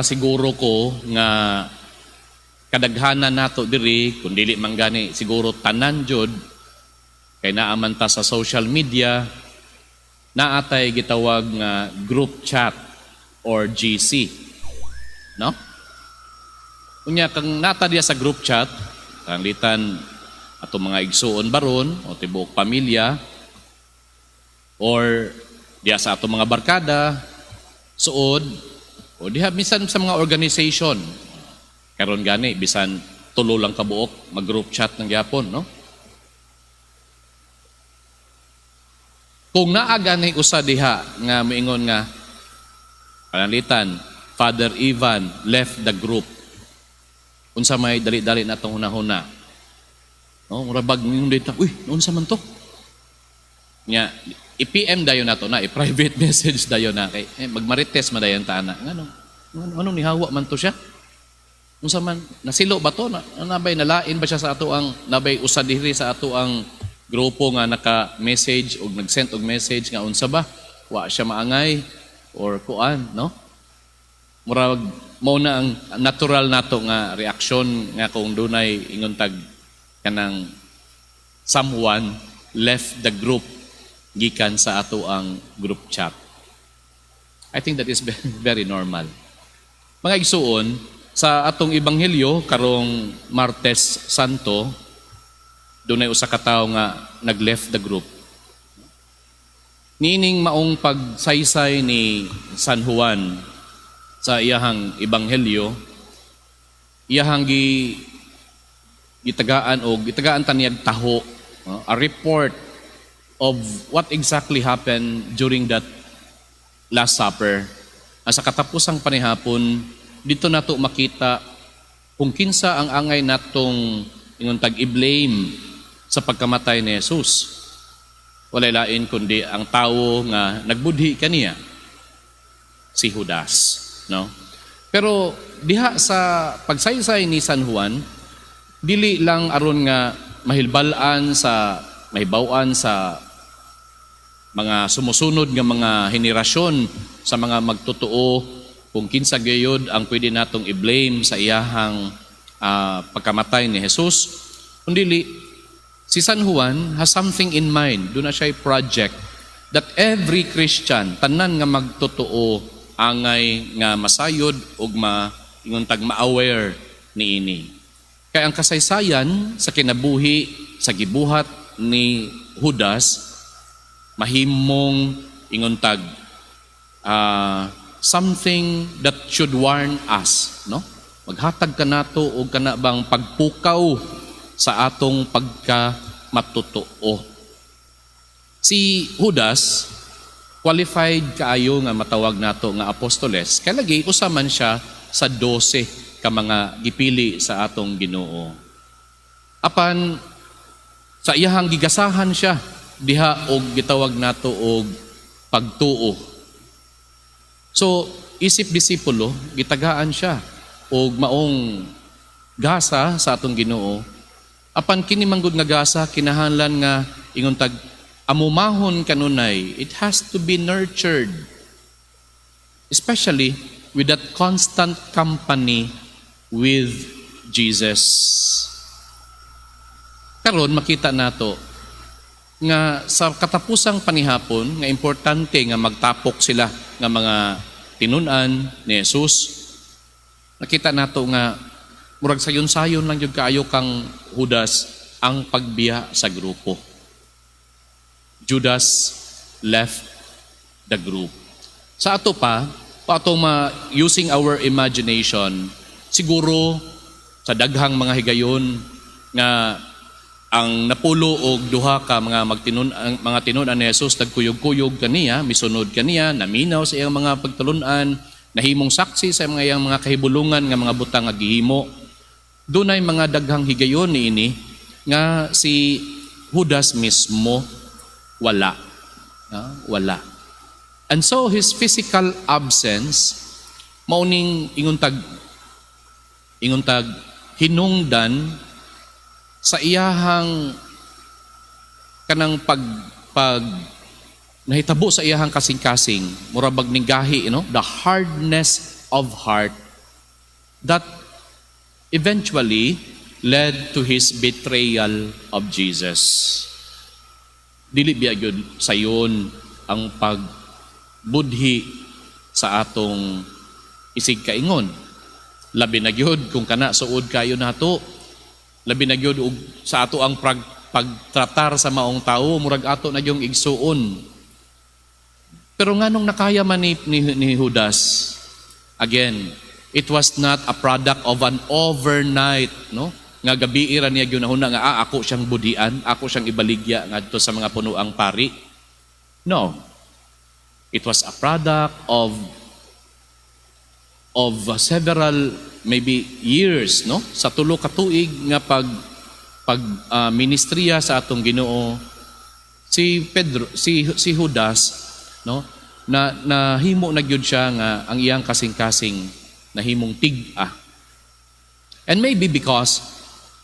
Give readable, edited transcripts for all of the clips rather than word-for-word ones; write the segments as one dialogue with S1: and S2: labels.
S1: Siguro ko nga kadaghanan nato diri, kung dili man gani siguro tanan jud, kay naa man ta sa social media, naa tay gitawag nga group chat or GC, no? Unya kang naa ta diya sa group chat, pananglitan atong mga igsuon baron o tibuok pamilya or diya sa atong mga barkada suod o diha bisan sa mga organization. Karon gani, bisan tulo lang kabuok, mag-group chat ng gyapon, no? Kung naa gani usa diha nga moingon nga, pananglitan, "Father Ivan left the group," unsa may dali-dali natong hunahuna, no? Mura bag ingon dito, "Uy, unsa man to?" Nya i-PM dayon nato na, i-private message dayon na kay magmarites madayon ta ana. Ngano ngano nihawa man to siya? Unsa man, nasilo ba to na, nabay nalain ba siya sa ato ang nabay usa diri sa ato ang grupo nga naka-message og nag-send og message nga unsa ba, wa siya maangay or kuan, no? Murag mao na ang natural nato nga reaksyon nga kung dunay ingon tag kanang someone left the group gikan sa ato ang group chat. I think that is very normal. Mga igsuon, sa atong ebanghelyo karong Martes Santo, dunay usa ka tawo nga nag-left the group. Niining maong pagsaysay ni San Juan sa iyahang ebanghelyo, iyahang gitagaan og gitagaan ta niyag taho, no? A report of what exactly happened during that Last Supper. Ang sa katapusang panihapon, dito nato makita kung kinsa ang angay natong ingon tag i-blame sa pagkamatay ni Jesus. Walay lain kundi ang tawo nga nagbudhi kaniya, si Judas, no? Pero diha sa pagsaysay ni San Juan, dili lang aron nga mahilbal-an sa mahibaw-an sa mga sumusunod nga mga henerasyon sa mga magtotoo kung kinsa gayud ang pwede natong i-blame sa iyahang pagkamatay ni Jesus, kundi si San Juan has something in mind. Duna siya project that every Christian, tanan nga magtotoo, angay nga masayod ug ma ingon tag ma-aware niini. Kay ang kasaysayan sa kinabuhi sa gibuhat ni Judas mahimong ingon tag something that should warn us, no? Maghatag kanato og kana bang pagpukaw sa atong pagka matutuo. Si Judas, qualified kaayo nga matawag nato nga apostoles, kay lagi usa man siya sa 12 ka mga gipili sa atong Ginoo. Apan sa iyahang gigasahan siya diha og gitawag nato og pagtuo. So, isip disipulo, gitagaan siya og maong gasa sa atong Ginoo. Apan kini manggod nga gasa, kinahanglan nga ingon tag amumahon kanunay. It has to be nurtured. Especially with that constant company with Jesus. Karon makita nato nga sa katapusang panihapon nga importante nga magtapok sila nga mga tinun-an ni Jesus. Nakita nato nga murag sayon-sayon lang jud kaayo kang Judas ang pagbiya sa grupo. Judas left the group. Sa ato pa, ato ma using our imagination, siguro sa daghang mga higayon nga ang napulo og duha ka mga magtinun ang mga tinun-an ni Jesus nagkuyog-kuyog kaniya, misunod kaniya, naminaw sa iyang mga pagtulun-an, nahimong saksi sa mga iyang mga kahibulungan nga mga butang nga gihimo. Dunay mga daghang higayon niini nga si Judas mismo wala. Wala. And so his physical absence mauning ingon tag hinungdan sa iyahang kanang pag pag nahitabo sa iyahang kasing-kasing, mura bag gahi, no, the hardness of heart that eventually led to his betrayal of Jesus. Dili biya gyud sayon ang pagbudhi sa atong isig kaingon. Labi na gyud kung kana suod kayo nato. Labi na gyud og sa ato ang pagtratar sa maong tao, murag ato na yung igsuon. Pero nganong nakaya man ni Judas? Again, it was not a product of an overnight, no? Nga gabi ra niya gyud nga ako siyang budhian, ako siyang ibaligya ngadto sa mga punuang pari. No. It was a product of several maybe years, no? Sa 3 ka tuig nga pag pag ministriya sa atong Ginoo, si Pedro, si si Judas, no, na nahimo na gyud siya nga ang iyang kasing-kasing nahimong tig-a. And maybe because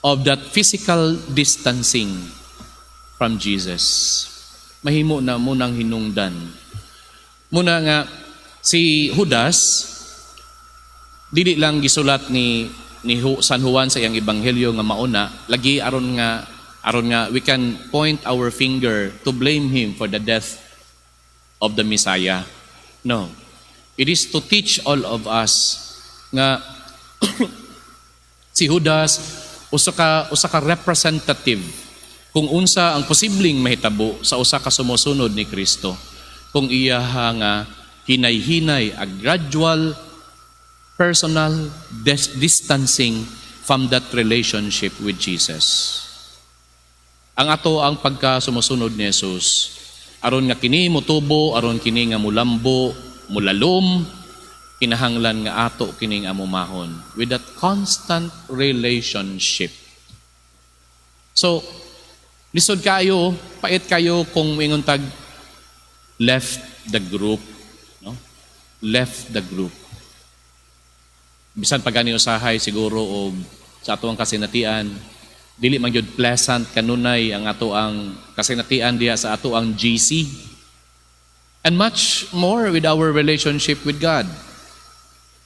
S1: of that physical distancing from Jesus, mahimo na mo nang hinungdan. Muna nga si Judas, dili lang gisulat ni San Juan sa iyang ebanghelyo nga mauna lagi aron nga we can point our finger to blame him for the death of the Messiah. No. It is to teach all of us nga si Judas usa ka representative kung unsa ang posibleng mahitabo sa usa ka sumusunod ni Kristo kung iya nga hinay-hinay, a gradual personal distancing from that relationship with Jesus. Ang ato ang pagka sumusunod ni Jesus, aron nga kini motubo, aron kini nga mulambo, mulalom, kinahanglan nga ato kining amumahon with that constant relationship. So, lisod kayo, pait kayo kung ingon tag left the group, no? Left the group. Bisan pa gani usahay siguro og sa ato ang kasinatian, dili man gyud pleasant kanunay ang ato ang kasinatian diha sa ato ang GC. And much more with our relationship with God.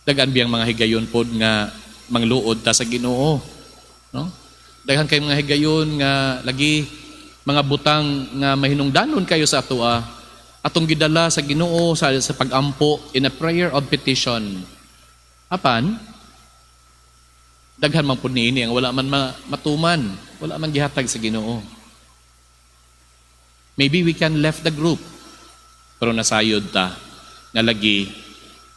S1: Daghan biyang mga higayon pod nga mangluod ta sa Ginoo, no? Daghan kay mga higayon nga lagi mga butang nga mahinungdanon kayo sa atoa, atong gidala sa Ginoo sa pagampo in a prayer of petition. Apan daghan man pud niini ang wala man matuman, wala man gihatag sa Ginoo. Maybe we can left the group, pero nasayod ta nga lagi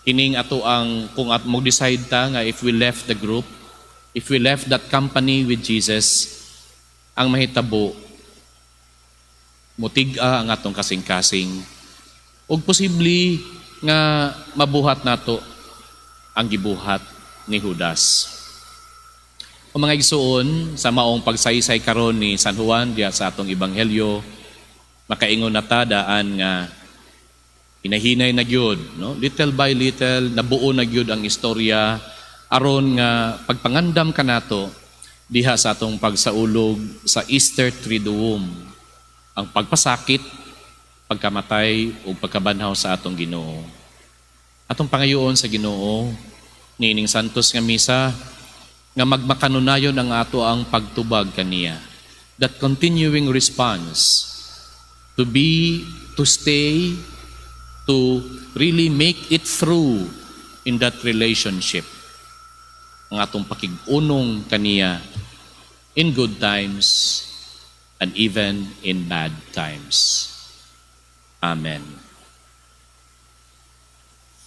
S1: kining ato ang kung at mo decide ta nga if we left the group, if we left that company with Jesus, ang mahitabo, mutig-a ang atong kasing-kasing ug posible nga mabuhat nato ang gibuhat ni Judas. O mga igsuon, sa maong pagsaysay karon ni San Juan diya sa atong ebanghelyo, makaingon na ta daan nga hinahinay na gyud, no? Little by little nabuo na gyud ang istorya aron nga pagpangandam kanato diha sa atong pagsaulog sa Easter Triduum, ang pagpasakit, pagkamatay ug pagkabanhaw sa atong Ginoo. Atong pangayoon sa Ginoo niining santos nga misa nga magmakanunayon ang ato ang pagtubag kaniya. That continuing response to be, to stay, to really make it through in that relationship. Ang atong pakig-unong kaniya in good times and even in bad times. Amen.